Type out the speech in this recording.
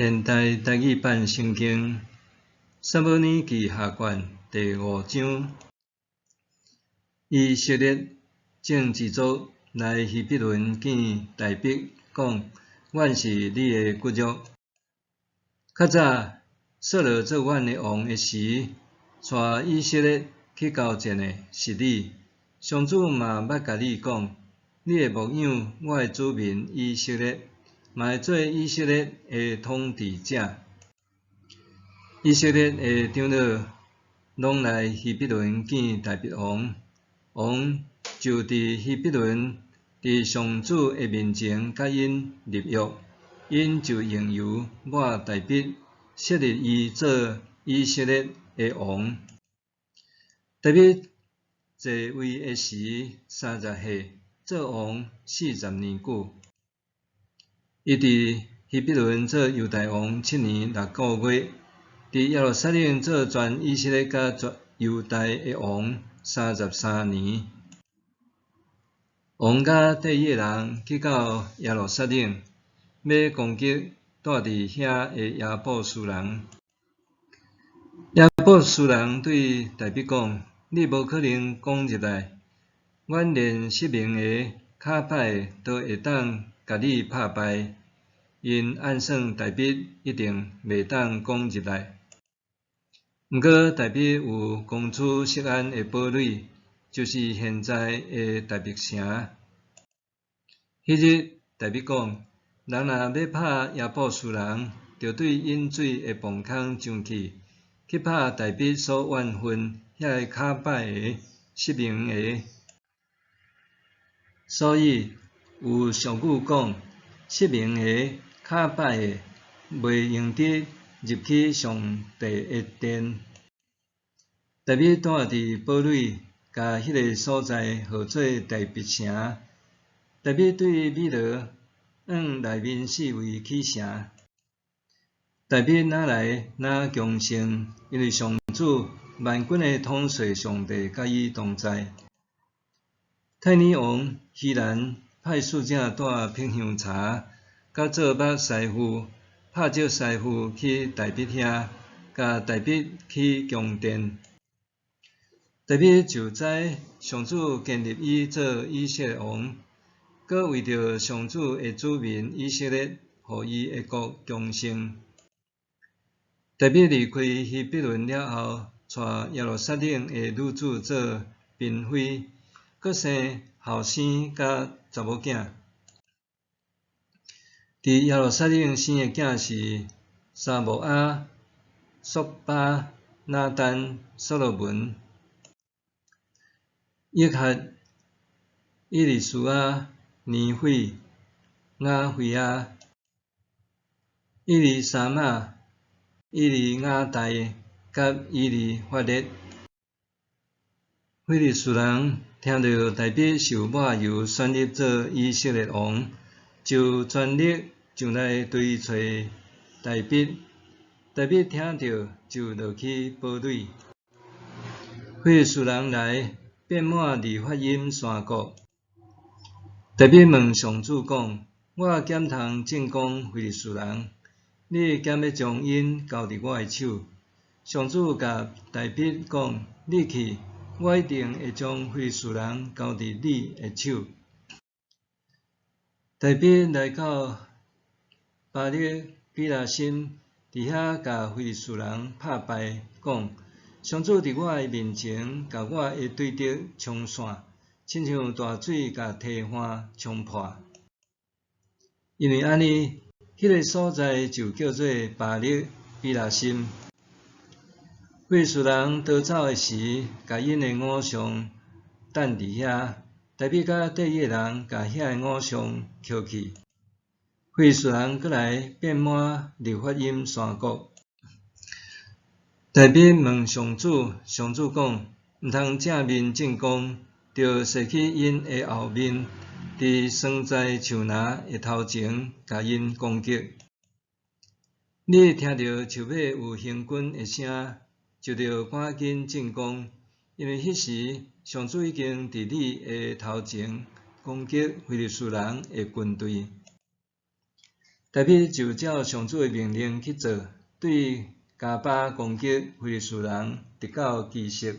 現代台語版聖經撒母耳記下卷第五章，以色列眾支族來希伯崙見大衛，講：阮是你的骨肉。較早掃羅做阮的王的時，帶以色列去交戰的是你。上主嘛捌共你講：你會牧養我的子民以色列，嘛會做以色列的統治者。以色列的長老攏來希伯崙見大衛王，王就佇希伯崙佇上主的面前佮𪜶立約，𪜶就用油抹大衛，設立伊做以色列的王。大衛坐位的時30歲，做王40年久。伊佇希伯崙做猶大王7年6個月，佇耶路撒冷做全以色列佮全猶大的王33年。王佮綴伊的人去到耶路撒冷，欲攻擊住佇遐的耶布斯人。耶布斯人對大衛講：你無可能攻入來，阮連失明的、跤擺的都會當共你拍敗。𪜶暗算大衛一定袂當攻入來。毋過大衛有攻取錫安的堡壘，就是現在的大衛城。彼日大衛講：人若欲拍耶布斯人，著對飲水的磅空上去，去拍大衛所怨恨遐个跤擺的、失明的。所以有俗語講：失明的、跤擺的，袂用得入去上帝的殿。大衛住佇堡壘，共彼个所在號做大衛城。大衛對米羅往內面四圍起城。大衛愈來愈強盛，因為上主萬軍的統帥上帝佮伊同在。泰爾王希蘭派使者帶匹香茶，佮做肉師傅、拍石師傅去大衛遐，共大衛起宮殿。大衛就知上主堅立伊做以色列王，閣為著上主的子民以色列，予伊的國強盛。大衛離開希伯崙了後，娶耶路撒冷的女子做嬪妃，閣生後生佮查某囝。佇耶路撒冷生的囝是沙摩亞、朔巴、拿單、所羅門、約轄、以利書亞、尼費、雅非亞、以利沙瑪、以利雅大佮以利法列。非利士人聽著大衛受抹油選立做以色列王，就全力上來追揣大衛。大衛聽著，就落去堡壘。非利士人來，遍滿利法因山谷。大衛問上主講：我敢通進攻非利士人？你敢欲將𪜶交佇我的手？上主共大衛講：你去，我一定會將非利士人交佇你的手。大衛來到巴力毘拉心，佇遐共非利士人拍敗，講：上主佇我的面前，共我的對敵沖散，親像大水共堤岸沖破。因為按呢，彼个所在就叫做巴力毘拉心。非利士人逃走的時，共𪜶的偶像擲佇遐，大衛佮綴伊的人共遐个偶像抾去。非利士人閣來遍滿利法因山谷。大衛問上主，上主講：毋通正面進攻，著踅去𪜶的後面，佇桑棑樹林的頭前，共𪜶攻擊。你聽著樹尾有行軍的聲，就著趕緊進攻，因為彼時上主已經佇你的頭前攻擊非利士人的軍隊。大衛就照上主的命令去做，對迦巴攻擊非利士人，直到基色。